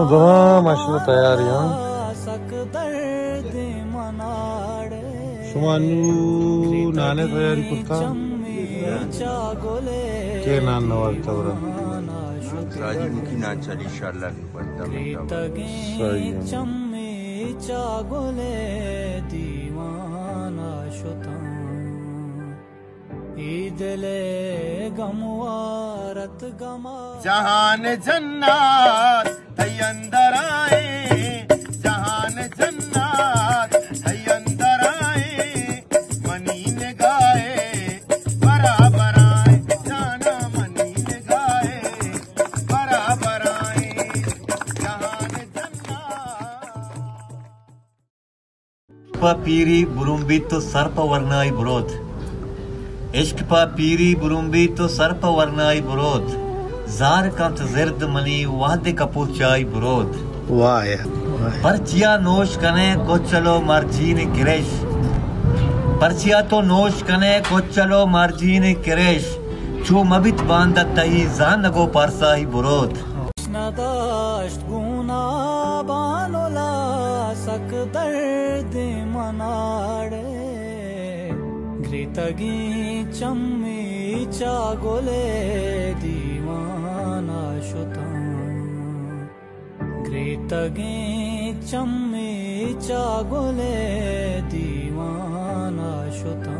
ہاں، ماشاءاللہ تیاری ہاں۔ شما نو نانے تیاری کرتا؟ کہ نان نوارتا برا؟ راجی مکی نان چلی انشاءاللہ۔ صحیح ہے۔ جہان جنات تئی اندر آئیں، جہان جنات تئی اندر آئیں، منی نگاہ برابر آئیں، جانا منی نگاہ برابر آئیں، جہان جنات۔ پہ پیری برمبیت و سر پہ ورنائی بروت۔ عشق پہ پیری برمبیت و سر پہ ورنائی بروت۔ زار کنت زرد منی وہد کپوچائی بروت۔ واہ یار، واہ۔ پرچیا نوش کنے کچل و مرجین کرش۔ پرچیا تو نوش کنے کچل و مرجین کرش۔ چو مبیت باندت تئی زانگ و پرسائی بروت۔ نداشت گونا بانولا سک درد مناڑے، گریتگیں چمی چا گلے دیوانا شتاں، گریتگیں چمی چا گلے دیوانا شتاں۔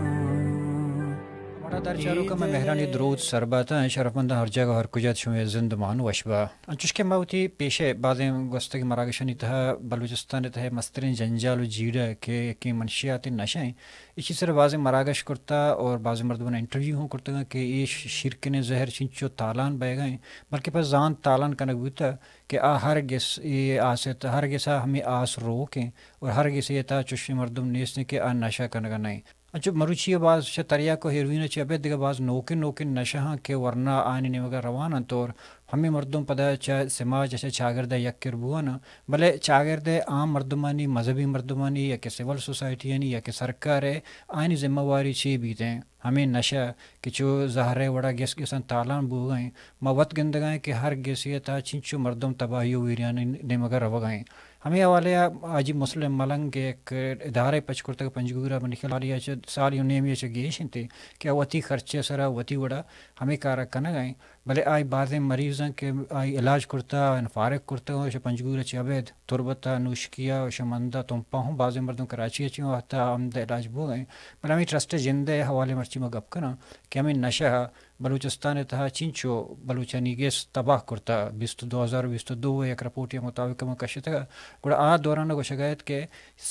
مڑا در چاروکا مئے مہرانی درود سر باتاں، شرفمنداں ہر جاگہ ہر کجا ات شمئے زند مان وش با۔ انچوش کہ ما وتی پیشے بازیں گوستگیں مراگشانی تہا بلوچستان ء تہا مستریں جنجال و جیڑہ کہ یکیں منشیات نشہ ایں، ایشی سر بازیں مراگش کرتا اور بازیں مردماں انٹرویو ہوں کرتگاں کہ اے ش-، شیرکنیں زہر چنچو تالان بئیگا ایں، بلکہ پہ زانت تالان کنگ بوتا کہ آ ہر گس اے آس ات، ہر گس آ ہمیں آس روک ایں اور ہر گس اے تا چوشیں مردم نیست ایں کہ آ نشہ کنگا نہ ایں۔ انچو مروچی ء باز چہ تریاک و ہیروئین ء چہ ابید دگہ باز نوکیں نوکیں نشہاں کہ ورنا آیانی نیمگ ء روان انت اور ہمے مردم پدا چہ سماج ء چہ چاگرد ء یک کر بوان انت، بلے چاگرد ء عام مردمانی، مذہبی مردمانی یا کہ سول سوسائٹیانی یا کہ سرکار ء آیانی ذمہ واری چے بیت انت؟ ہمے نشہ کہ چو زہر ء وڑا گس گساں تالان بوگ ء انت، ما وت گندگ ء کہ ہر گسے ء تہا چنچو مردم تباہی و ویریانی نیمگ ء روگ ء انت۔ ہمے حوالے ء حاجی مسلم ملنگ ء یک ادارہ پچ کرتگ پنجگور ء، منی خیال ء چہ سال و نیمی ء چہ گیش انت کہ آ وتی خرچ ء سرا وتی وڑا ہمے کار ء کنگ ء انت، بلے آئی بازیں مریضاں کہ آئی علاج کرتہ، آیاں فارغ کرتگ، شہ پنجگور ء چہ ابید تربت ء، نوشکی ء، شہ مند ء، تمپ ء ہم بازیں مردم کراچی ء چہ وہد ء ہمد ء علاج بوگ ء انت، بلے ہمے ٹرسٹ ء جند ء حوالے مرچی ما گپ کناں کہ ہمے نشہ ء بلوچستان ء تہا چنچو بلوچانی گس تباہ کرتہ۔ بیست، دو ہزار بیست و دو ء یک رپورٹے ء مطابق ہم کشتگ، گڑا آ دوران ء گوشگ ء ات کہ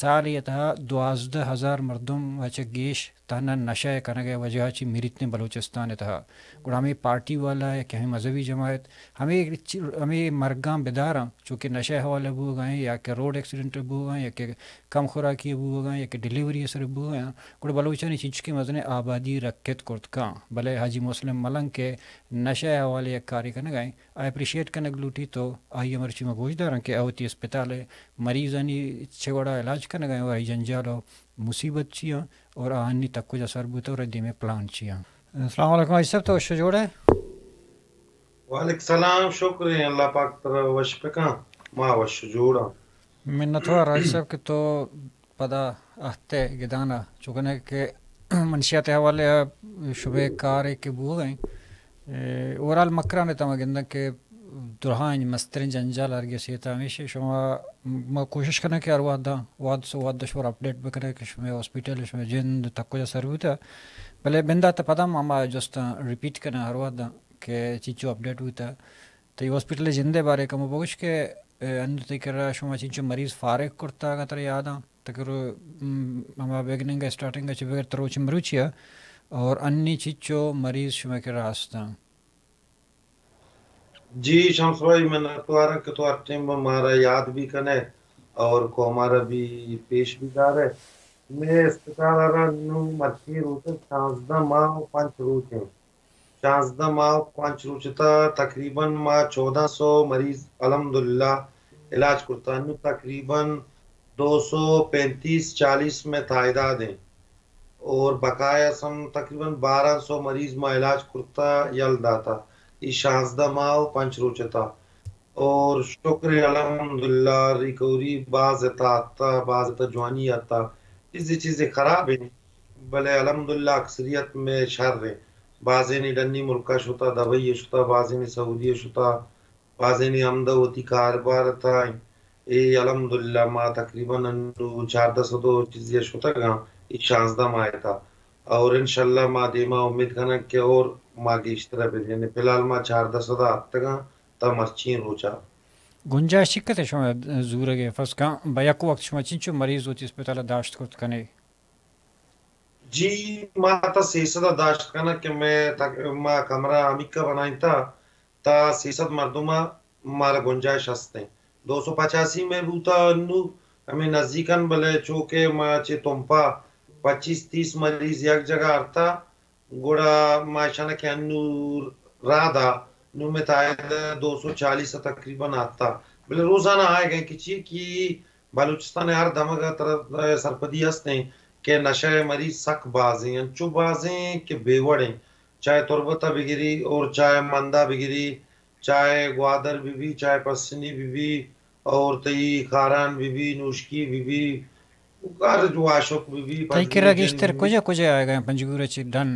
سالے ء تہا دوازدہ ہزار مردم ء چہ گیش تہنا نشہ ء کنگ ء وجہ ء چہ مریت انت بلوچستان ء تہا۔ گڑا ہمے پارٹی والا یا کہ ہمے مذہبی جماعت ہمے چ-، ہمے مرگاں بداراں، چونکہ نشہ ء حوالہ بوگ ء انت یا کہ روڈ ایکسیڈنٹ بوگ ء انت یا کہ کم خوراکی ء بوگ ء انت یا کہ ڈیلیوری ء سر بوگ ء انت، گڑا بلوچانی چنچکیں مزنیں آبادی رکت کرت کاں۔ بلے حاجی مسلم ملنگ کہ نشہ ء حوالے یک کارے کنگ ء انت، آ اپریشیٹ کنگ لوٹیت و آئی ء مرچی ما گوش داراں کہ آ وتی اسپتال ء مریضانی چہ وڑا علاج کنگ ء انت و آئی جنجال و مصیبت چی انت اور آہانی تک کجا سر بوتہ اور دیمے پلان چی انت۔ السلام علیکم حاجی صاحب، تو وش جوڑ ئے؟ وعلیکم السلام، شکر ایں، اللہ پاک ترا وش بکن، ما وش جوڑ آں۔ منتوار حاجی صاحب کہ تو پدا اہت ئے گدان ء، چو کنے کہ منشیات ء حوالے ء شمئے کارے کہ بوگ ء انت، اے، اوورآل مکران ء تما گنداں کہ درہائیں مستریں جنجال ہرگس ایت ہمیش شما، ما کوشش کنیں کہ ہر وہد وہد سو وہد شمار اپڈیٹ بکنیں کہ شمئے ہاسپٹل، شمئے جند تک کجا سر بوتہ، بلے بندات ء پدا ما ہما جستاں ریپیٹ کنیں ہر وہد کہ چنچو اپڈیٹ بوتہ۔ تئی ہاسپٹل ء جند ء بارے کمو بگوش کہ، اے، انوں تئی کرا شما چنچو مریض فارغ کرتہ، اگاں ترا یاد آں، تقریباً، م، ہما بگننگ ء اسٹارٹنگ ء چہ بگر تروچ مروچی ء، اور انی چنچو مریض شمئے کرا ہستاں؟ جی شمس بھائی، منتوار آں کہ تو ہر ٹائم مارا یاد بھی کنے اور قوم ء را بھی پیش بھی دارے۔ مئے اسپتال ء را نوں مرچی روچ ء شانزدہ ماہ و پنچ روچ انت۔ شانزدہ ماہ و پنچ روچ ء تہا تقریباً ما چودہ سو مریض الحمدللہ علاج کرتا۔ نوں تقریباً دو سو پینتیس چالیس مئے تعداد انت اور بقایا ہم تقریباً بارہ سو مریض ما علاج کرتا، یل داتا، اے شانزدہ ماہ و پنچ روچ ء تہا۔ اور شکر الحمدللہ، ریکوری باز اتا آتا، باز اتا جوانی آتا، چیزے چیزے خراب ہیں، بلے الحمدللہ اکثریت میں شر ہیں۔ بازینی ڈنی ملکا شتا، دبئی شتا، بازینی سعودی شتا، بازینی ہمدا وتی کاروبار اتا۔ اے الحمدللہ ما تقریباً انو چاردہ سد و چیزے شتگاں، اے شانزدہ ماہ تا۔ اور انشاءاللہ ما دیما امید کناں کہ اور ما گیشتر بہ، یعنی فی الحال ما چاردہ سد اتگاں تا مرچی روچا۔ گنجائش چی کتے شما زورگے؟ فرض کن با یک وقت شما چنچو مریض وتی اسپتال داشت کرت کنے؟ جی، ما تا سیصد داشت کناں کہ میں تک، ما کمرہ ہمیکا بنائیں تا، تا سیصد مردم مارا گنجائش ہستیں۔ دو سو پچاسی میں بوتا انو ہمیں نزدیکن، بلے چونکہ ما چہ تمپا پچیس تیس مریض یک جگہ آرتا، گڑا ما اشانا کہ انو راہ دا، نو میں تائیدا دو سو چالیس تقریباً آتا۔ بلے روزانہ آئے گئے کہ چی کہ بلوچستان ہر دمگ ء طرف سرپدی ہستیں کہ نشہ ء مریض سک بازیں، انچو بازیں کہ بے وڑیں۔ چاہے تربت ء بگری اور چاہے مندا بگری، چاہے گوادر بہ بی، چاہے پسنی بہ بی، اور تئی خاران بہ بی، نوشکی بہ بی، ہر جو عاشق بہ بی، تئی کرا پنجگور جن گیشتر بہ بی۔ کجا کجا آئے گئے پنجگور چی ڈن؟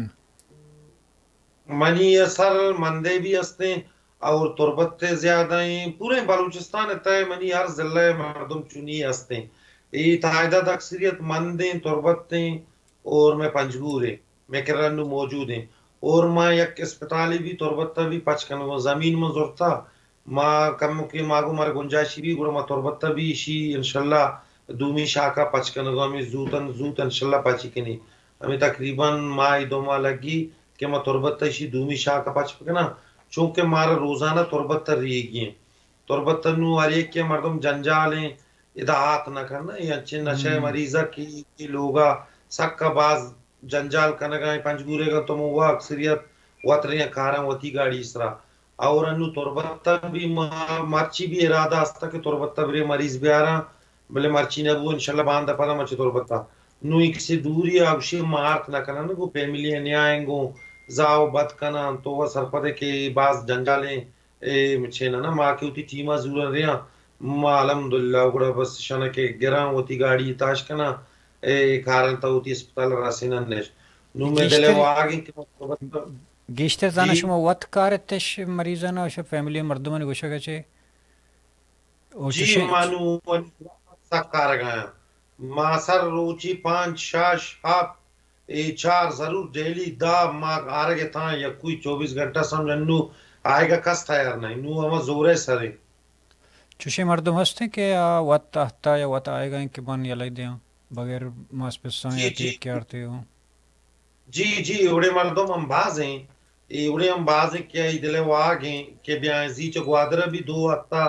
منی اثر مندے بھی ہستیں اور تربت تے زیادہ ہیں۔ پورے بلوچستان تے منی ہر ضلع مردم چنی ہستیں۔ اے تعداد اکثریت مندیں، تربت ہیں اور میں پنجگور ہیں، میں کرا نو موجود ہیں۔ اور ما یک اسپتالی بھی تربت تا بھی پچ کنگو، زمین من زرتا، ما کمکے ما گو مارا گنجائشی بی، گڑا ما تربت ء بی ایشی انشاءاللہ دومی شاکا پچ کنگا، ہمیں زوتن زوت انشاءاللہ پچی کنی۔ ہمیں تقریباً ماہ دو ماہ لگی کہ ما تربت ء ایشی دومی شاکا پچ بکناں، چونکہ مارا روزانہ تربت ء ریگی ہیں۔ تربت ء نو ہر یک کے مردم جنجال ہیں، ادا آت نہ کرنا، یہ انچیں نشہ مریضہ کی، کی لوگا سکا باز جنجال کنگا ہیں، پنجگورے گا تو موا اکثریت وتریں کاراں وتی گاڑی سرا۔ اور انو تربت ء بھی ما-، مرچی بھی ارادہ است کہ تربت ء برے مریض بیاراں، بلے مرچی نہ بو، انشاءاللہ باندا پدا مچ تربت ء۔ نو ایک سے دوری آ گوشی ما آرت نہ کنن، گو فیملی ء نیائیں گو زاو بد کنن، تو وہ سرپدے کہ باز جنجالیں، اے چین نا، ما کہ وتی ٹیم ء زورن ریاں، ما الحمدللہ گڑا بس شنا کہ گراں وتی گاڑی تاش کناں، اے کارن تا وتی اسپتال رسینن نش۔ نو میں دلے گیشتر، واگیں کہ گیشتر زاناں جی۔ شما وت کار اتش مریضانا، شما فیملی مردمانی گوشگ ء چے؟ او جی، چوشیں ما نو سک کارگاں۔ ما سر روچی پانچ، شش، ہپت، اے چار ضرور ڈیلی دا ما آرگ ء تاں، یکوئی چوبیس گھنٹہ سمجھ انو آئیگا کس تیار نہیں، نو ہما زورے سرے۔ چوشیں مردم ہستیں کہ آ وت تحتا یا وت آئیگا ہیں کہ من یلہ دیاں بغیر ماس پساں جی، یا جی۔ ٹیک کیئر تے ہوں۔ جی، جی، اوڑے مردم ہم باز ہیں، اے اوڑے ہم باز ہیں کہ ای دلے واگ ہیں کہ بیاں زی چہ گوادر بھی دو ہفتہ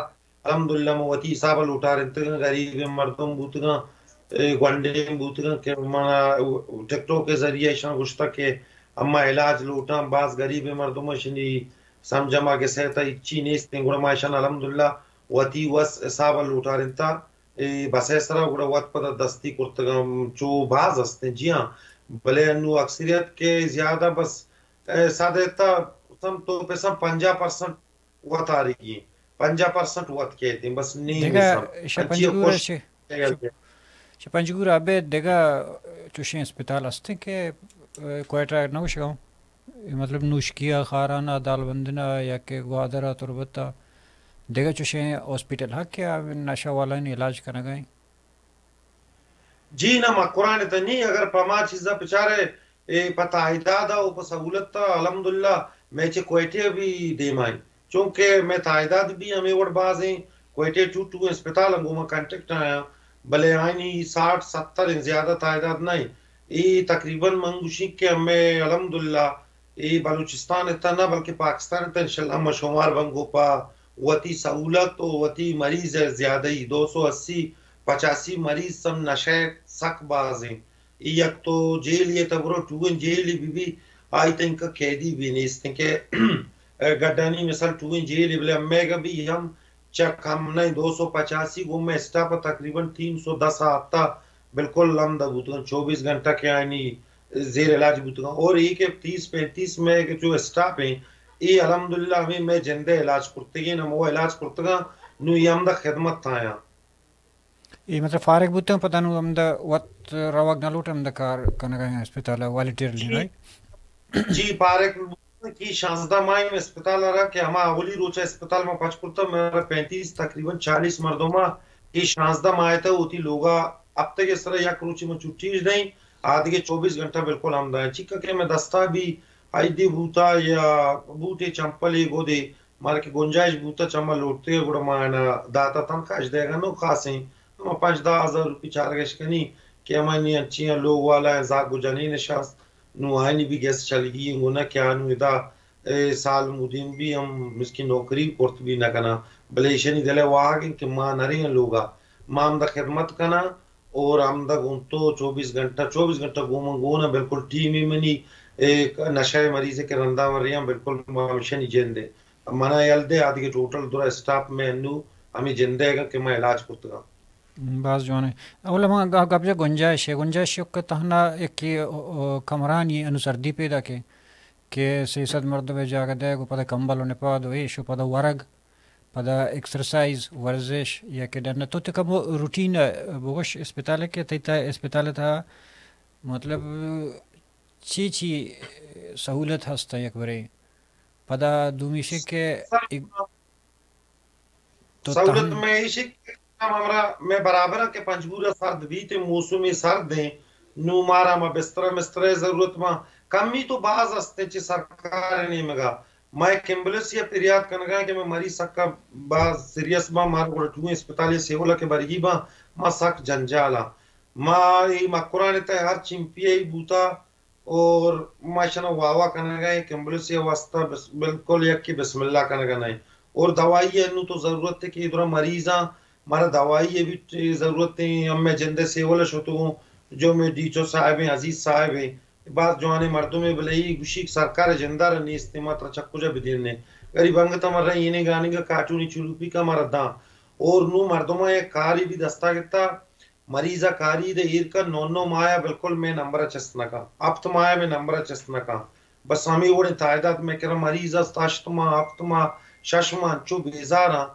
الحمدللہ من وتی حساب ء لوٹارینتگاں، غریبیں مردم بوتگاں، اے گونڈیں بوتگاں کہ من ٹک ٹاک ء ذریعہ اشاں گوشتگ کہ اما علاج لوٹاں، باز غریبیں مردم اشانی سمجھ ما گسے تا ہچی نیست، گڑا ما اشان الحمدللہ وتی وس حساب ء لوٹارینتا، اے بس ء سرا گڑا وت پدا دستی کرتگاں، چو باز ہستیں جی ہاں، بلے انو اکثریت کہ زیادہ بس، اے، سد ء تا سم تو پہ سم پنجاہ پرسنٹ وت آرگی، پنجاہ پرسنٹ وت کیت، بس نیم دگہ سم۔ شہ انچی پنجگور خوش چہ، شہ، شہ پنجگور ابے دگہ چوشیں اسپتال ہستیں کہ، اے، کوئٹہ نہ گوشگاؤں، مطلب نوشکیا، خارانا، دالبندنا یا کہ گوادرا، تربتا، دگہ چوشیں ہاسپٹل ہا کہ آ نشہ والانی علاج کنگا ہیں؟ جی نہ، مکران تہ نی، اگر پہ ما چیزا بچارے، اے پہ تعداد ء و پہ سہولت ء الحمدللہ مئے چہ کوئٹہ ء بھی دیما انت، چونکہ مئے تعداد بھی ہمے وڑ باز ہیں۔ کوئٹہ ٹو ٹو اسپتال ہم گوما کانٹیکٹ آیاں، بلے آئینی ساٹھ ستر ہیں، زیادہ تعداد نہ ہیں۔ اے تقریباً من گوشیں کہ ہمے الحمدللہ اے بلوچستان ء تہ نہ بلکہ پاکستان ء تہ انشاءاللہ ما شمار بنگو پہ وتی سہولت و وتی مریض ء زیادہ ای دو سو اسی پچاسی مریض سم نشہ سک باز ہیں۔ اے یک تو جیل یہ تہ برو ٹوئیں جیل بی بی آئی تنکا قیدی بھی نیست ہیں کہ گڈانی مثال ٹوئیں جیل بلے ہمے گا بھی ہم چہ کم نہ دو سو پچاسی گوں میں اسٹاپ تقریباً تین سو دس آتا بالکل لمدہ بوتگاں، چوبیس گھنٹہ کہ آئینی زیر علاج بوتگاں۔ اور یہ کہ تیس پینتیس میں کہ جو اسٹاپ ہیں، اے الحمدللہ ہمے مئے جندے علاج کرتگیں، ہمو علاج کرتگاں، نوں اے ہمدا خدمت آیاں۔ اے مطلب فارغ بوتاں پدا نوں ہمدا وت روگ نہ لوٹ، ہمدا کار کنگا ہیں اسپتال والنٹیئرلی، جی۔ رائٹ؟ جی، فارغ بوتاں کہ شانزدہ ماہ اسپتال را کہ ہما اولی روچ اسپتال ما پچ کرتا، مارا پینتیس، تقریباً چالیس مردم کہ شانزدہ ماہ تا ہوتی لوگا ہفتے کے سر یک روچی میں چھٹی دیں، آدگے چوبیس گھنٹہ بالکل ہمدا ہیں۔ چکا کہ میں دستا بھی آئی ڈی بوتا یا بوٹے چمپلے گودے، مارا کہ گنجائش بوتا چما لوٹتے، گڑا ما آنا داتا تنخواہ اش دیگا نو خاصیں، ہما پنچ دہ ہزار روپی چارگش کنی کہ ہما نی انچیاں لوگ والا ہیں، زاگ و جنین شاست، نو آئینی بھی گیس چلگی ہیں، گونا کہ آنو ادا، اے، سال مودین بھی ہم مسکین نوکری کرت بھی نہ کنا، بلے ایشانی دلے واہگ ہیں کہ ما نریں لوگا، ما ہمدا خدمت کنا، اور ہمدا گون تو چوبیس گھنٹہ، چوبیس گھنٹہ گون من گون ہیں، بالکل ٹیم ہی منی، اے، نشہ مریض کے رندا من رہی ہیں، بالکل ما ہمیشہ نی جند ہے۔ منا یل دے آدگے ٹوٹل درا اسٹاف میں انو ہمیں جندے گا کہ میں علاج کرتگا۔ باز جوان ہے۔ اولا ما گپ جا گنجائش ہے، گنجائش یک تہنا ایک کمرانی انو سردی پیدا کے، کہ سیصد مردم جاگہ دے گو پدا کمبل و نپاد و ایش و پدا ورگ، پدا ایکسرسائز، ورزش، یا کہ ڈن تو تکا روٹین بگوش اسپتال کے تئی تا اسپتال تا مطلب چی چی سہولت ہست یک برے؟ پدا دومی شے کہ تو سہولت تہن میں ایشی کہ ہمارا میں برابر ہے کہ پنجگور سرد بیت، موسم سرد ہیں، نو مارا ما بستر مستر ضرورت ما کمی تو باز ہستیں چہ سرکار نیمگا۔ ما ایک ایمبولینس یا پریاد کنگا کہ میں مریض سکا باز سیریس با، مارا گڑا ٹو اسپتال سیولا کے برگی با، ما سک جنجالا۔ ما ای مکران تے ہر چیمپی ای بوتا، اور ما اشانا واوا کنگا ہیں کہ ایمبولینس یا واسطہ بس، بالکل یکی بسم اللہ کنگا نہیں۔ اور دوائی ہے نو تو ضرورت ہے کہ ادھر مریضاں مارا دوائی ہے بھی ضرورت ہے، ہم میں جندے سیول شتو جو میں ڈی ایچ او صاحب ہیں، عزیز صاحب ہیں، باز جوانے مردم ہے، بلے یہ گوشی کہ سرکار جندہ را نیست ہے، ما ترا چکو جا بدین نے۔ غریب انگتا مر رہے، یہ نے گانے کا کارٹونی چلوپی کا مارا داں۔ اور نو مردم ہے کاری بھی دستا گتا، مریض ء کاری دے ایر کن، نو نو ماہ ء بالکل مئے نمبر ء چست نہ کن، ہپت ماہ ء مئے نمبر ء چست نہ کن۔ بس ہمے وڑیں تعداد مئے کرا مریض است، ہشت ماہ، ہپت ماہ، شش ماہ، انچو بیزاراں،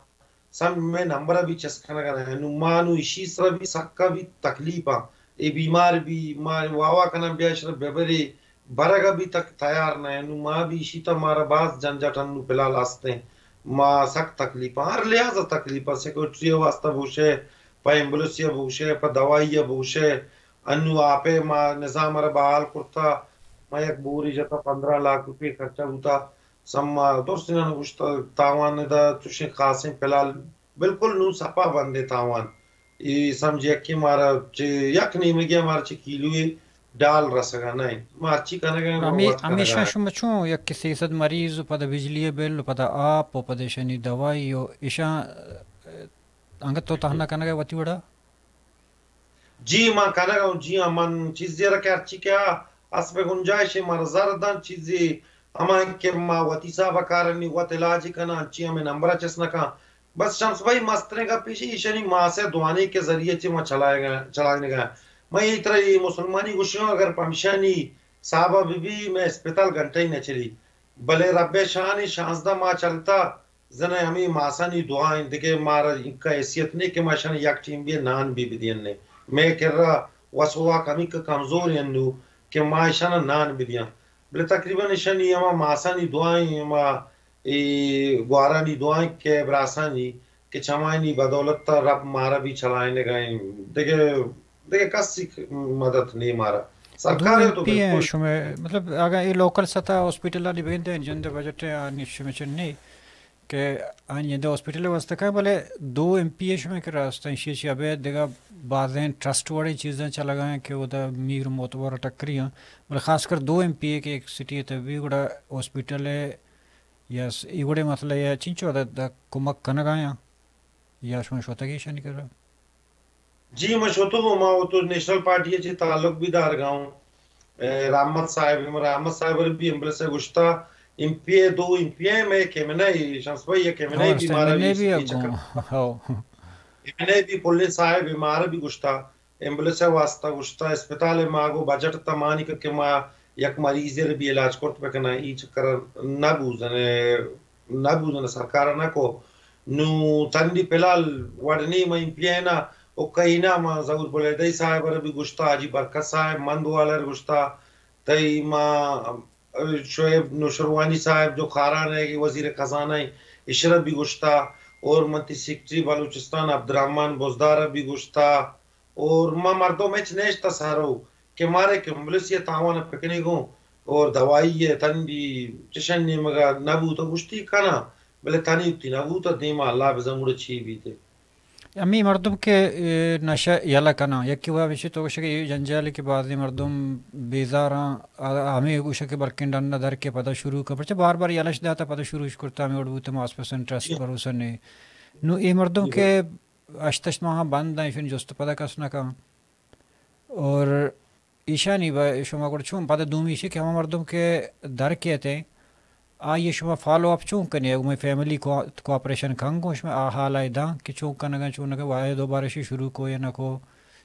سم مئے نمبر ء بھی چست کنگ ء نہ انت۔ نوں ما نوں ایشی سرا بھی سکا بھی تکلیف آں۔ اے بیمار بھی، ما واوا کناں بیا اشرا ببرے، برگ ء بھی تک تیار نہ انت۔ نوں ما بھی ایشی تا مارا باز جنجٹ انت، نوں فی الحال است انت۔ ما سک تکلیف آں، ہر لحاظ ء تکلیف آں، سیکورٹی ء واستہ بوشے، پہ ایمبولینس ء بوشے، پہ دوائی ء بوشے۔ انوں آپ ء ما نظام ء را بحال کرتا، ما یک بوری جتا، پندرہ لاکھ روپے خرچہ بوتا، سما درست اناں گوشتا تاوان دا چوشیں خاصیں فی الحال بالکل نوں سپا بندے تاوان۔ اے سمجھ یک کہ مارا چہ یک نیمگے مارا چہ کیلوے ڈال رسگا نہ انت۔ ما ہرچی کنگا ہیں، ہمے-، وت کنگا ہمیشاں ہیں۔ شما چون یک کہ سیصد مریض و پدا بجلی بل و پدا آپ و پدا ایشانی دوائی و ایشاں، انگت تو تہنا کنگا وتی وڑا؟ جی، ما کنگا ہوں، جی ہاں، من چیزے را کہ ہرچی کہ آ اسب گنجائش مارا زر دن، چیزے ہما کہ ما وتی حساب کارنی وت علاج کناں، چی ہمیں نمبر چس نہ کن۔ بس شمس بھائی مستریں گپ ایشی، ایشانی ماسے دعانے کے ذریعے چہ ما چلائے گا، چلائنے گا۔ میں یہ طرح یہ مسلمانی گوشیوں، اگر پمشانی صاحبہ بی بی، میں اسپتال گھنٹہ ہی نہ چلی۔ بلے رب شان شانزدہ ماہ چلتا، زنہ ہمے ماسانی دعا انت، دگہ مارا اینکا حیثیت نے کہ ما اشان یک ٹیم بی نان بی بدین نے۔ میں کرا وس و واک ہمینکا کمزور انت نو کہ ما اشان نان بدیاں۔ بلے تقریباً اشانی ہما ماسانی دعا انت، ہما اے گوارانی دعا انت کہ براسانی کہ چمانی بدولت تا رب مارا بھی چلائینگا انت۔ دگہ، دگہ کسی مدد نے مارا۔ سرکار دو تو ایم پی اے بالکل شمے، مطلب، اگاں اے لوکل سطح ہاسپٹل آنی بگندے، جند بجٹ آنی شمے چن نے کہ آنی جند ہاسپٹل واسطہ کن، بلے دو ایم پی اے شمے کہ راستہ ایشی چی ابید دگہ بازیں ٹرسٹ وڑیں چیزاں چلگا ہیں کہ وہ دا میر معتبر ٹکری ہیں، بلے خاص کر دو ایم پی اے کہ ایک سٹی ہے تبھی گڑا ہاسپٹل ہے یا س-، اے وڑیں مسئلہ یا چنچو دا، دا کمک کنگا ہیں یا شما شوتگی شنی کرا؟ جی، من شتگ اوں، ما وت نیشنل پارٹی ء چہ تعلق بھی دارگا اوں۔ اے، رحمت صاحب، رحمت صاحب ء بھی ایمبولینس ء گوشتا، ایم پی اے دو ایم پی اے میں کیمنہ ای، شمس بھائی یہ کیمنہ ای ہاں، بھی مارا سیمنہ بھی بھی اس اگوں۔ چکر۔ ہاں۔ کیمنہ ای بھی پولیس صاحب مارا بھی گوشتا، ایمبولینس ء واسطہ گوشتا، اسپتال ء ما گو بجٹ تمانی کہ ما یک مریضے ءَ بی علاج کرت بکناں، ای چکر نہ بوزن، نہ بوزن سرکار نہ کو۔ نو تنی فی الحال وڑ نی، ما ایم پی این ءَ او کہینا ما ظہور بلیدئی صاحب ءَ بی گوشتا، حاجی برکت صاحب مند والا ءَ گوشتا، تئی ما شعیب نوشروانی صاحب جو خاران ءِ وزیر خزانہ ءَ، ایشرا بی گوشتا، اور من تئی سیکرٹری بلوچستان عبدالرحمن بزدار ءَ بی گوشتا، اور ما مردم ہچ نیشت سارو کہ مارے کہ مبلسی تاوان پکنی گوں اور دوائی ءِ تنی چشن نیمگا نہ بوت گوشتی کنا، بلے تنی تی نہ بوت، دیما اللہ بزن گڑا چی بیتے۔ ہمے مردم کہ، اے، نشہ یلہ کناں، یکے وَ ہمیشی تو گوشے کہ اے جنجالے کہ بازیں مردم بیزاراں، آ، ہمے گوشے کہ بلکیں ڈن ءَ در کے پدا شروع کن، پرچہ بار بار یلش داتا پدا شروعش کرتا، ہمے وڑ بوتے ماس پسن ٹرسٹ بھروسہ نے۔ نو اے مردم کہ ہشت ہشت ماہ بند ہیں، ایشانی جست پدا کس نہ کن۔ اور ایشانی با شما گڑا چون پدا دومی ایشی کہ ہما مردم کہ در کیت ہیں، آئی شما فالو اپ چون کنی؟ اگہ مئے فیملی کو-، کوآپریشن کن گوں شما آ حال آئی داں کہ چون کنگا چون نہ کنگا، وایا دوبارہ شی شروع کو یا نہ کو،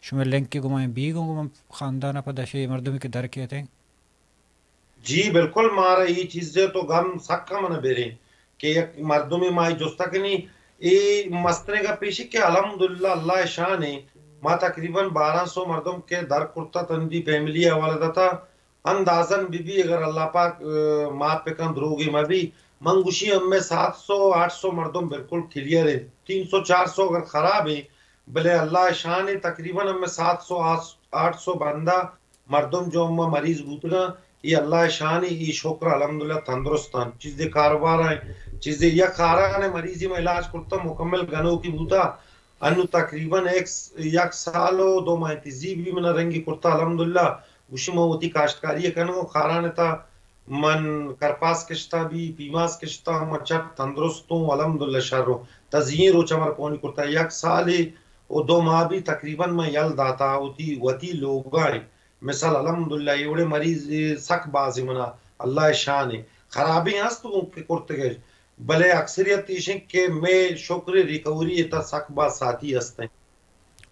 شما لنک گمائیں بی گوں گوں خاندان پدا شی مردمی کہ در کیت ہیں۔ جی بالکل، مارا ای چیزے تو گم سک من بریں کہ یک مردمے ما جستا کنی، اے مستریں گپ ایشی کہ الحمدللہ اللہ شان ہے، ما تقریباً بارہ سو مردم کہ در کرتا تنی فیملی حوالہ داتا، اندازاً بی بی اگر اللہ پاک، اے، معاف بکن دروگی مبی، من گوشی ہمیں سات سو آٹھ سو مردم بالکل کلیئر ہیں، تین سو چار سو اگر خراب ہیں، بلے اللہ شان ہے تقریباً ہمیں سات سو آٹھ سو بندہ مردم جو ہما مریض بوتگاں، اے اللہ شان ہے، اے شکر الحمدللہ تندرستاں، چیزے کاروبار ہیں، چیزے یک خاران مریضی میں علاج کرتا مکمل گنوکی بوتا، انو تقریباً ایک س-، یک سال و دو ماہ تیزی بھی منا رنگی کرتا الحمدللہ، گوشی ما وتی کاشتکاری کنگو خاران تا من کرپاس کشتا بھی، پیماس کشتا، من چٹ تندرست ہوں، الحمدللہ شر ہوں۔ تزیین روچ ہمارا پونی کرتا، یک سال و دو ماہ بھی تقریباً من یل داتا، وتی، وتی لوگا ہیں۔ مثال الحمدللہ، ایوڑے مریض سک بازی منا، اللہ شان ہے۔ خرابی ہست وہ کہ کرتگے، بلے اکثریت ایشیں کہ میں شکر ریکوری تا سک باز ساتھی ہستیں۔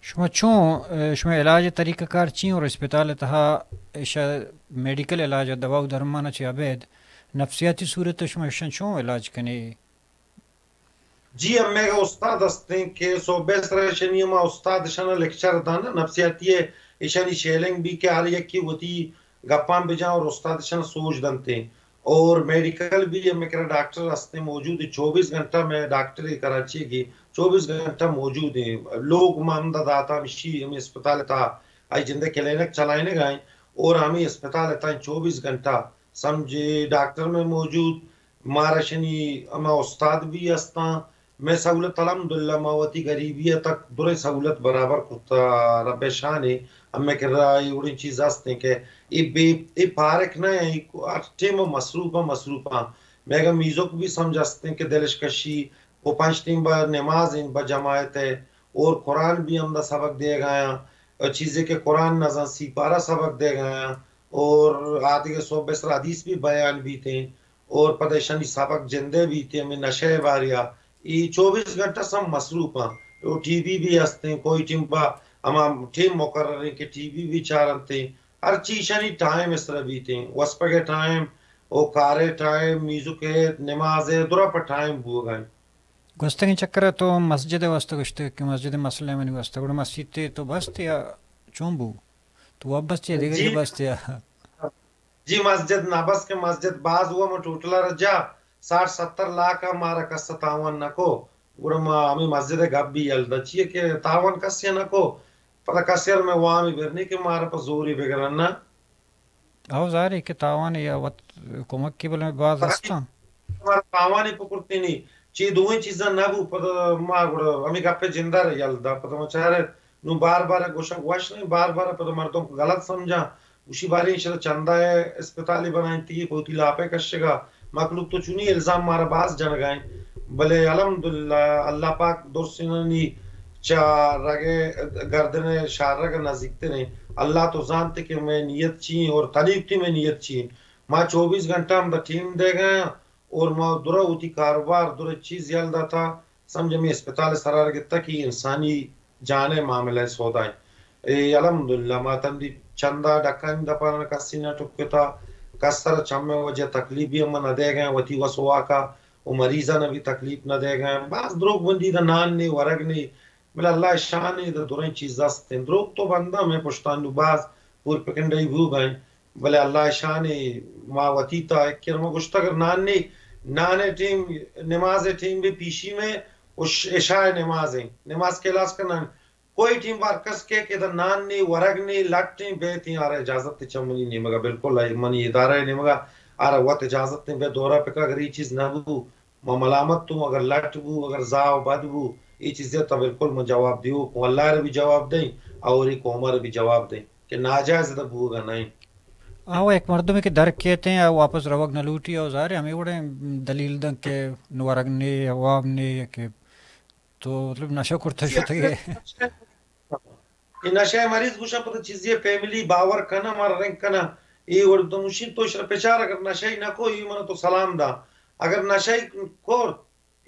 شما چون، اے، شما علاج طریقہ کار چی اور اسپتال تہا ایشا میڈیکل علاج، دوا و درمان چی ابید نفسیاتی صورت شما ایشان چون علاج کنے؟ جی، ہمے گا استاد ہستیں کہ صوبے سرا شنی ہما استاد شنا لیکچر دانا نفسیاتی ہے، ایشانی شیلنگ بھی کہ ہر یکی وتی گپاں بجاں اور استاد شنا سوج دنتے۔ اور میڈیکل بھی ہمیں کرا ڈاکٹر ہستیں موجود ہیں، چوبیس گھنٹہ میں ڈاکٹر کراچی کی چوبیس گھنٹہ موجود ہیں۔ لوگ ما ہم دا داتا ہمشی ہمیں اسپتال تا آئی جندے کلینک چلائنے گائیں اور ہمیں اسپتال تا چوبیس گھنٹہ سمجھے ڈاکٹر میں موجود، مارا شنی ہما استاد بھی ہستاں۔ میں سہولت الحمدللہ ما وتی غریبی تک درے سہولت برابر کرتا رب شان ہے۔ ہمیں کرا اے وڑیں چیز ہستیں کہ اے بے، اے پارک نہ ہیں، اے ہر ٹیم مصروف ہیں، مصروف ہیں۔ میں اگر میوزک بھی سمجھ ہستیں کہ دلش کشی، وہ پنچ ٹیم با نماز ہیں با جماعت ہے، اور قرآن بھی ہم دا سبق دے گایا، اور چیزیں کہ قرآن نزان سی پارا سبق دے گایا، اور آدگے صوبے سر حدیث بھی بیان بیتے ہیں، اور پتہ ایشانی سبق جندے بیتے ہمیں نشے باریا۔ ای چوبیس گھنٹہ سم مصروف ہیں۔ وہ ٹی وی بھی ہستیں، کوئی ٹیم با ہما ٹیم مقرر ہیں کہ ٹی وی بھی چارنتے ہیں۔ ہر چیز ایشانی ٹائم اس طرح بیتے ہیں۔ وسپگے ٹائم، او کارے ٹائم، میوزک ہے، نماز ہے، درا پر ٹائم بوگا ہیں۔ گوستگیں چکر ءَ تو مسجد ءِ واستہ گوشتگ کہ مسجد ءِ مسئلہ منی واستہ، گڑا مسیت ءَ تو بست یا چون بو؟ تو وت بست یا دگہ جی۔ جا بست یا؟ جی، مسجد نہ بس کہ مسجد باز ہوا، من ٹوٹل ءَ رجا ساٹھ ستر لاکھ ءَ مارا کس ءَ تاوان نہ کو، گڑا ما ہمیں مسجد ءِ گپ بھی یل دا چیئے کہ تاوان کس ءَ نہ کو، پدا کس ءَ را میں وامی برنی کہ مارا پہ زوری بگرن نہ۔ او ظاہر ہے کہ تاوان یا وت کمک کی بلے باز ہستاں۔ مارا تاوانی پکرتینی، چی دوئیں چیزاں نہ بو، پدا ما گڑا ہمیں گپے جندہ را یل دا، پدا ما چارے نوں بار بار گوشگ وش نہیں، بار بار پدا مردم غلط سمجھاں، گوشی بارے ایشرا چندہ ءِ اسپتالے بنائینتگی، پہ وتی لاپ ءِ کشگا، مخلوق تو چونی الزام مارا باز جنگا ہیں، بلے الحمدللہ اللہ پاک درسینانی چا رگے گردن ءِ شاررگ ءَ نزیکتر ہیں۔ اللہ تو زانتے کہ میں نیت چی ہیں اور تنیگتی میں نیت چی ہیں۔ ما چوبیس گھنٹہ ہم دا ٹیم دے گئے ہیں اور ما درا وتی کاروبار درا چیز یل داتا، سمجھ ہمیں اسپتال سرار گتا کہ انسانی جان ءِ معاملہ ءِ سودا ہیں۔ اے الحمدللہ ما تندی چندہ ڈکانی دپا نہ کسی نہ ٹکتا، کس ءَ را چم ءِ وجہ تکلیف بھی ہم نہ دیگ ءَ، وتی وس واک ءَ و مریضاں بھی تکلیف نہ دیگ ءَ۔ باز دروگ بندی دا، نان نے، ورگ نے، بلے اللہ ءِ شان ءَ دا دریں چیز است انت۔ دروگ تو بندہ میں پشتان نو باز پور پکنڈائی بوگ ءَ انت، بلے اللہ ءِ شان ءَ ما وتی تا ایک کرم گوشت، اگر نان نے، نان ءِ ٹیم، نماز ءِ ٹیم بھی پیشی میں و ش-، عشاء ءِ نماز ہیں، نماز کلاس کنن۔ کوئی ٹیم بار کس کے کہ دا نان نے، ورگ نے، لٹ نے، بیت ہیں، آرا اجازت چمنی نیمگا، بالکل منی ادارہ نیمگا، آرا وت اجازت نے، بے دورہ پکا، اگر یہ چیز نہ بو، ما ملامت تو، اگر لٹ بو، اگر زاو بد بو، یہ چیزیں تا بالکل من جواب دیو کو، اللہ ءَ بھی جواب دیں اور یہ قوم ءَ بھی جواب دیں کہ ناجائز دا بوگا نہیں۔ آ، وہ ایک مردمے کہ در کیت ہیں، آ واپس روگ نہ لوٹی، اور ظاہر ہے ہمیں وڑیں دلیل دن کہ نورگ نے، عوام نے، کہ تو مطلب نشہ کرتا شتگے۔ یہ نشہ مریض گوشاں پتہ چیزی فیملی باور کنا، مار رنگ کنا۔ اے وڑ تو مشین تو شر پچار، اگر نشہ ہی نہ کو، یہ من تو سلام دا۔ اگر نشہ ہی کور،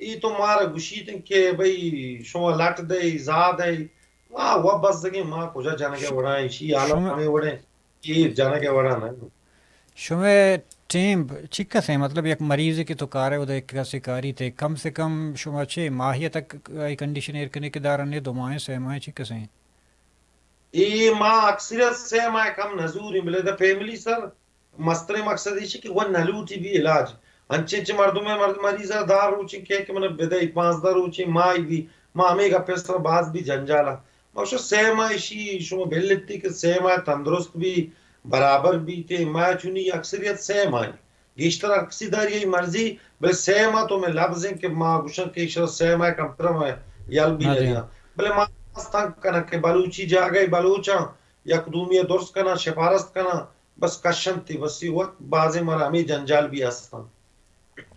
ای تو مارا گوشیت کہ بھئی شما لٹ دے، زا دے، ما و بزگیں، ما کجا جنگ ءِ وڑا ہیں، شی حالت شما ہمیں وڑے، ای جنگ ءِ وڑا نہ۔ شما ٹیم چکس ہیں؟ مطلب یک مریض کہ تو کارے، ادا یک کسے کاری تے، کم سے کم شما چے ماہی تک ای کنڈیشن ایر کنے کہ دارن نے، دو ماہ، سے ماہ چکس ہیں؟ اے ما اکثریت سے ماہ کم نزور ہیں، بلے دا فیملی سر مستریں مقصد ایشی کہ وت نہ لوٹی بی علاج۔ انچیں چہ مردم ءَ، مرد مریض ءَ دار روچیں کہ، کہ من بدئی، پانزدہ روچیں، ماہی بی، ما ہمے گپ ءِ سر باز بی جنجال ءَ۔ ما گوشت سے ماہ ایشی شما بل اتی کہ سے ماہ تندرست بی، برابر بی تے، ما چونی اکثریت سے ماہ، گیشتر اکثریت داری ای مرضی، بلے سے ماہ تو میں لبز ہیں کہ ما گوشن کہ ایشرا سے ماہ کمتر میں یل بی نہ نہ دیاں۔ بلے ما تنگ کنن کہ بلوچی جاگہ بلوچاں یک دومی ءَ درست کناں، شپارست کناں، بس کشنتی، بس ای وقت بازیں مارا ہمیں جنجال بھی ہستاں۔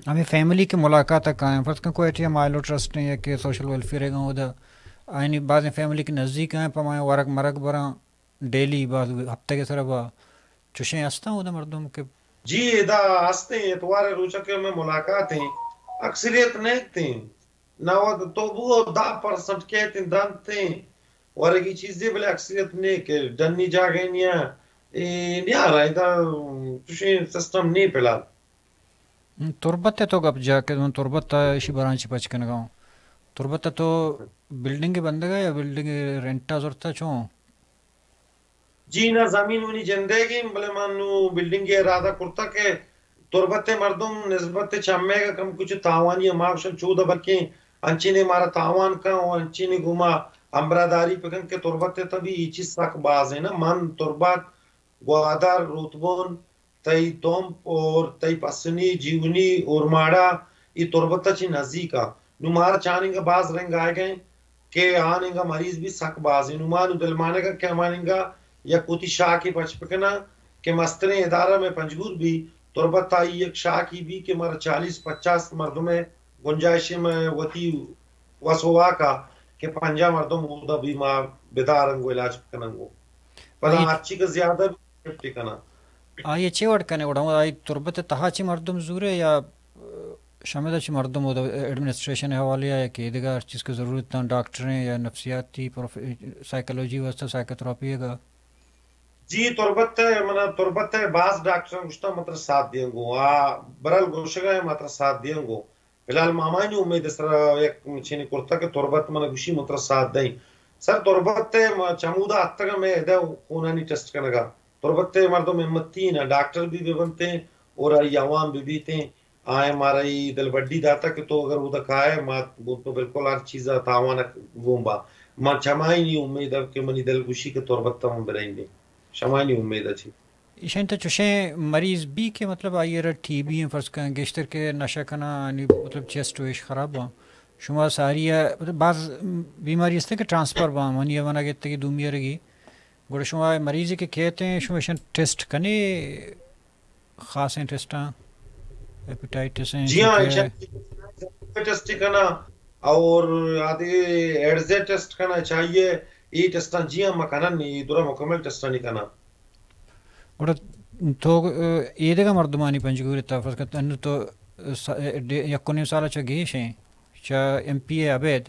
ہمیں فیملی کے ملاقات ءَ کائیں، فرض کن کوئٹہ ءَ مائلو ٹرسٹ ہیں یا کہ سوشل ویلفیئر ہے گا، ادا آئینی بازیں فیملی کے نزدیک ہیں، پہ مائیں ورگ مرگ براں ڈیلی، باز ہفتہ کے سر با چوشیں ہستاں ادا مردم کے؟ جی، ادا ہستیں، اتوار روچہ کے میں ملاقات ہیں، اکثریت نیکتیں۔ نود تو بو دہ پرسنٹ کہتیں دنتیں ورگی چیزے، بلے اکثریت نے کہ ڈنی جاگہ نیا، اے، نیارا ادا چوشیں سسٹم نے فی الحال۔ ہم، تربت ءِ تو گپ جا کہ من تربت ءَ ایشی برانچ پچ کنگا ہوں۔ تربت ءَ تو بلڈنگ بندگا یا بلڈنگ رینٹ ءَ زرتا چون؟ جی نہ، زمین منی جندے گی، بلے من نو بلڈنگ ءِ ارادہ کرتا کہ تربت ءِ مردم نسبت چمے گا کم کچھ تاوانی، ما گوشن چودا بلکیں انچینے مارا تاوان کن و انچینے گوما ہمبراداری پکن کہ تربت ءِ تبی ای چیز سک باز ہے نا۔ من تربت، گوادر، روتبون، تئی تمپ اور تئی پسنی، جیونی، اورماڑا، ای تربت ءَ چی نزیک ءَ۔ نو مارا چاننگ ءَ باز رنگ آئے گئے کہ آننگ ءَ مریض بھی سک باز ہیں۔ نو ما نو دلمانگ ءَ کہ ہماننگ ءَ یک وتی شاکے پچ بکناں کہ مستریں ادارہ میں پنجگور بھی تربت آئی یک شاکی بھی کہ مارا چالیس پچاس مردم ءِ گنجائش میں وتی وس و واک ءَ کہ پنجاہ مردم اودا بھی ما بدارنگ و علاج بکننگ و پدا آئی ہرچی کہ زیادہ بھی شفٹ کناں۔ آئی چے وڑ کنے گڑا؟ آئی تربت ءِ تہا چی مردم زورے یا شمدا چی مردم اودا ایڈمنسٹریشن ءِ حوالے ءَ یا کہ دگہ ہر چیز کہ ضرورت ہیں، ڈاکٹریں یا نفسیاتی پروف-، سائیکالوجی واسطہ سائیکوتھراپی ہے گا؟ جی، تربت ءِ، من تربت ءِ باز ڈاکٹراں گوشتا متر ساتھ دیاں گو، آ برل گوشگا ہے متر ساتھ دیاں گو۔ فی الحال ما ہمائی امید سر یک چینی کرتا کہ تربت من گوشی متر ساتھ دیں۔ سر تربت ءِ ما چمودا اتگا میں ادا خونانی ٹیسٹ کنگا۔ تربت ءِ مردم ہمتی نہ، ڈاکٹر بھی بہ بنتے اور آئی عوام بھی بیتے۔ آئے مارا ای دل بڈی داتا کہ تو اگر اودا کائے، ما گوں تو بالکل ہر چیزا تاوان گون با۔ ما چمائی نی امید ہے کہ منی دل گوشی کہ تربت ءَ من برائیں دیں۔ شمائی نی امید ہے چی۔ ایشانی تہ چوشیں مریض بی کہ مطلب آئی ءَ را ٹی بی ایں، فرض کن گیشتر کہ نشہ کناں، آنی مطلب چیسٹ ویش خراب باں۔ شما ساری ءَ مطلب بعض بیماری است کہ ٹرانسفر باں، منی ءَ ونگ ءَ گیتگی دومی ءَ رگی۔ گڑا شما مریضے کہ کیت ایں، شما ایشاں ٹیسٹ کنے، خاصیں ٹیسٹاں، ہیپیٹائٹس ہیں، جی ہاں، ایشاں ٹیسٹ کنا اور آدھے ایڈز ٹیسٹ کنا چاہیے، اے ٹیسٹاں جی ہاں ما کنن، اے درا مکمل ٹیسٹاں نی کنا۔ گڑا تو، اے، اے دگہ مردمانی پنجگور ءِ تہ فرض کن انو تو، س-، ڈے-، یک و نیم سال چہ گیش ایں، چہ ایم پی اے ابید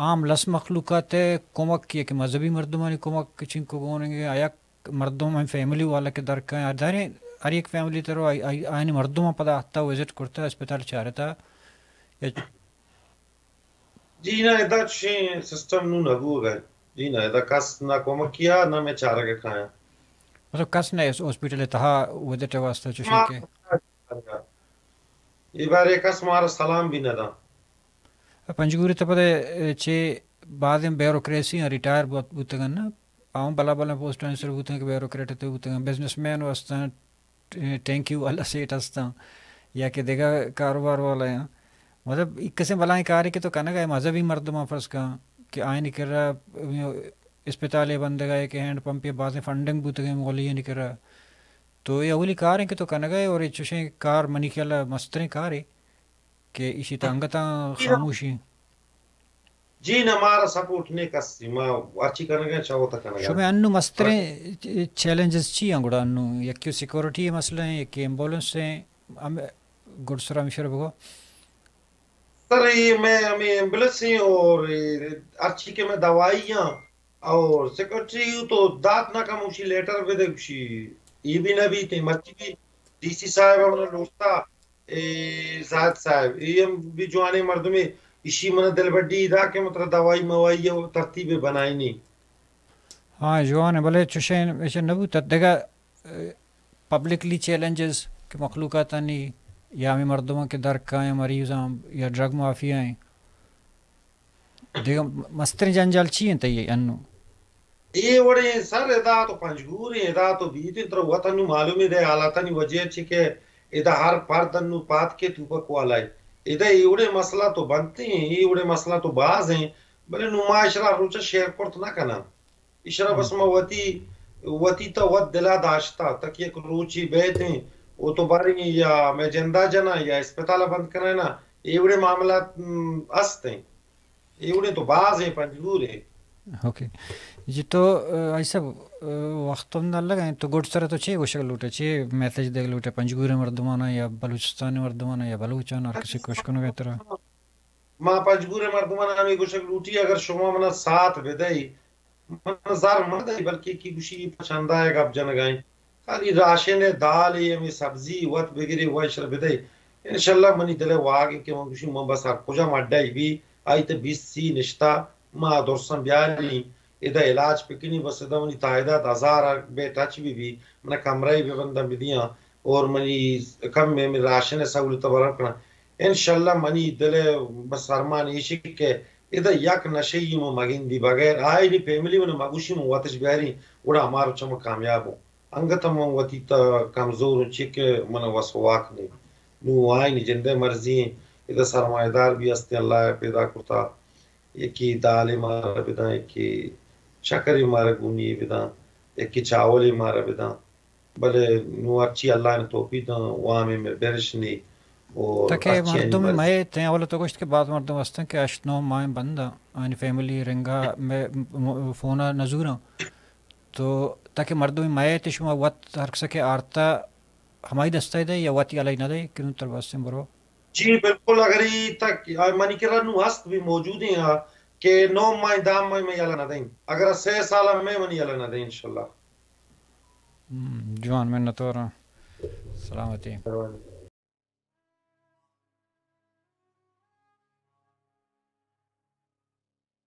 عام لس مخلوقات ءِ کمک، یک مذہبی مردمانی کمک چنکو گونگ ءَ، آ یک مردم ہم فیملی والا کہ در کئیں، آ داریں ہر یک فیملی ترو آئی، آئی، آئینی مردم پدا آتا وزٹ کرتا، اسپتال چارتا؟ یا جی نہ، ادا چشیں سسٹم نوں نہ بوگ ء۔ جی نہ، ادا کس نہ کمک کیا، نہ میں چارگ ء کھایا۔ مطلب کس نہ اس ہاسپٹل ء تہا وزٹ ء واسطہ چشیں ما کہ اے بارے کس مارا سلام بھی نہ دا۔ پنجگور ء تہ پد چے بازیں بیوروکریسی آں ریٹائر بوت، بوتگن نا، آؤں بلا بلا پوسٹانی سر بوتگن کہ بیوروکریٹ تے بوتگن، بزنس مین و استاں، ٹ-، ٹینکی والا سیٹ استاں، یا کہ دگہ کاروبار والا آں۔ مطلب، ایک قسم بلائیں کارے کہ تو کنگا ہے، مذہبی مردماں فرض کن کہ آئینی کرا اسپتالے بندگا ہے کہ ہینڈ پمپے بازیں فنڈنگ بوتگیں مغلیانی کرا۔ تو اے اولی کار ہیں کہ تو کنگا ہے اور اے چشیں کار منی خیال مستریں کارے کہ ایشی تا انگتاں خاموشی۔ جی نہ، مارا سپورٹ نے کسی، ما ہرچی کنگا چاہو تا کنگا۔ شمے انو مستریں چیلنجز چی ہیں گڑا؟ انو یکیو سیکورٹی مسئلہ ہیں، یکی ایمبولینس ہیں، ہم گڈ سر ہمشر بگو۔ سر، یہ میں ہمیں ایمبولینس ہیں اور یہ ہرچی کہ میں دوائی ہیں اور سیکرٹری تو دات نہ کم اسی لیٹر بہ دے اسی، یہ بھی نہ بھی تے مرچی بھی ڈی سی صاحب ہم نے لوٹتا، اے زاہد صاحب، اے ہم بھی جوانے مردمے، اشی من دل بڈی دا کہ مطلب دوائی موائی او ترتیب بنائی نہیں۔ ہاں، جوان ہے، بلے چشیں ایسے نہ بوتا۔ دگہ، اے، پبلکلی چیلنجز کہ مخلوقاتانی یا ہمیں مردماں کہ در کائیں مریضاں یا ڈرگ مافیا ہیں، دگہ مستریں جنجال چی انت اے انو؟ اے وڑیں سر ادا تو پنجگور ہیں، ادا تو بیت انت، ترا وت انو معلوم ہے دے حالاتانی وجہ چی کہ ادا ہر پرد انو پات کے توپک والا ہے۔ ادا اے وڑیں مسئلہ تو بنتے ہیں، اے وڑیں مسئلہ تو باز ہیں، بلے نمائش را روچا شیئر کرت نہ کنا۔ ایشرا بس ما وتی، وتی تا وت دلا داشتا تک یک روچی بیت ہیں، او تو باریں یا میں جندا جنا یا اسپتال بند کنا نا، اے وڑے معاملات، م، است ہیں۔ اے وڑے تو باز ہیں پنجگور ہیں۔ اوکے۔ جی تو، آ، آئی صاحب، آ، وقت ہم نہ لگا ہیں، تو گڈ سر تو چے گوشگ لوٹے، چے میسج دیگ لوٹے پنجگور مردمانا یا بلوچستان مردمانا یا بلوچان ہر کسی کوشش کنگے ترا؟ ما پنجگور ء مردماں ہمے گوشگ لوٹی، اگر شما منا ساتھ بدئی، من زر مہ دئی، بلکہ کہ گوشی پہ چندہ ء گپ جنگائیں، خالی راشن ء دال ء ہمے سبزی وت بگرے و اشرا بدئی۔ انشاءاللہ منی دل ء واہگ کہ من گوشی من بس ہر کجا مڈائی بی، آئی تے بیست سی نشتا، ما درساں بیاری۔ ادا علاج پکنی، بس ادا منی تعداد ہزار بے ٹچ بی بی، منا کمرہ بے بنداں بدیاں اور منی کم میں راشن سہولت برم کنا۔ انشاءاللہ منی دل بس ارمان ایشی کہ ادا یک نشئی مو مگندی بغیر آئینی فیملی من مگوشی مو وتش بیاری، گڑا ہمارو چم کامیاب ہوں۔ انگت من وتی تا کمزور ہوں، چی کہ من وس واک نہیں۔ نو آئینی جندے مرضی ہیں، ادا سرمایہ دار بھی ہستے، اللہ پیدا کرتا۔ یکی دالے مارا بداں، یکی شکرے مارا گونی بداں، یکی چاولے مارا بداں۔ بلے نوں ہرچی اللہ نے توفیق داں، وامے میں برش نی۔ اور تکے ہرچی مردم مئے تیں اول تو گوشت کہ بعض مردم ہستن کہ ہشت نو ماہ بنداں، آنی فیملی رنگا میں فونا نزوراں۔ تو تکے مردم مئے تے شما وت ہر کسا کہ آرتا ہمائی دستا دے یا وتی علی نہ دے کہ نوں تر بستیں برو۔ جی بالکل، اگر ای تک منی کرا نو ہست بھی موجود ہیں، ہاں، کہ نو ماہ دہ ماہ میں یلا نہ دیں، اگر سے سال میں منی یلا نہ دیں انشاءاللہ۔ ہم، جوان منتوار ہاں۔ سلامتی۔